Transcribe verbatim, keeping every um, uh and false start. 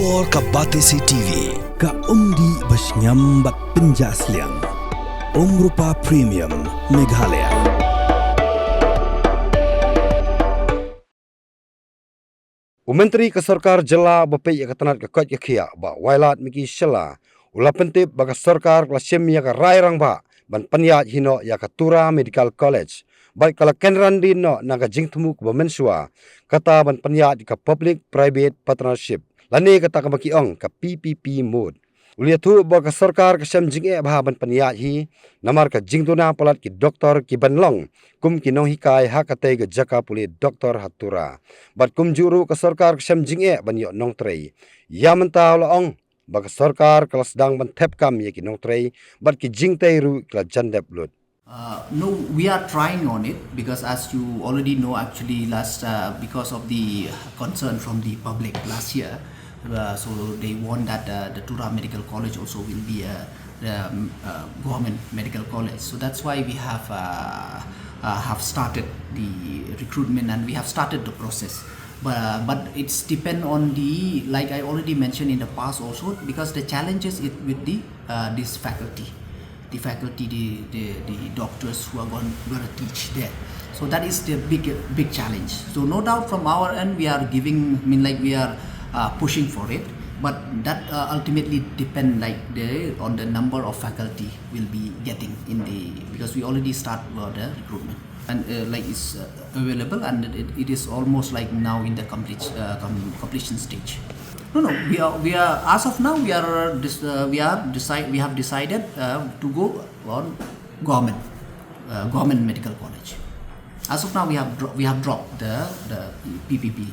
Or ka Batesi T V, ka umdih ba shngiam bad pynjah sliang. Umrupa Premium, Meghalaya. U Myntri ka Sorkar Jylla ba peit ïa ka tnat ka koit ka khiah, Bah Wailadmiki Shylla, u la pyntip ba ka sorkar ka la shim ïa ka rai rangbah ban pynïaid hi noh ïa ka Tura Medical College bad ka la kynran dien noh na ka jingthmu kaba mynshuwa, kata ban pynïaid ïa ka public private partnership lane kata kaba ki ong ka P P P mode. U la ïathuh ba ka sorkar ka shem jingeh bha ban pynïaid hi, namar ka jingduna palat ki doktor ki ban long kum ki nonghikai ha katei ka jaka pule doktor ha Tura. Bad kumjuh ruh ka sorkar ka shem jingeh ban ïoh nongtrei. Ïa mynta u la ong ba ka sorkar ka la sdang ban thep kam ïa ki nongtrei bad ki jingtei ruh ki la jan dep lut. Uh, no, we are trying on it because, as you already know, actually, last uh, because of the concern from the public last year, uh, so they warned that uh, the Tura Medical College also will be a um, uh, government medical college. So that's why we have uh, uh, have started the recruitment and we have started the process. But, but it's depend on the, like I already mentioned in the past also, because the challenges it with the uh, this faculty, the faculty, the, the, the doctors who are going, going to teach there. So that is the big big challenge. So no doubt from our end we are giving, I mean, like, we are uh, pushing for it, but that uh, ultimately depend, like, the on the number of faculty we'll be getting in the, because we already start uh, the recruitment and uh, like it's uh, available and it, it is almost, like, now in the complete uh, com- completion stage. No, no, we are we are as of now we are dis- uh, we are decide we have decided uh, to go on government uh, government medical college. As of now, we have dro- we have dropped the the P P P.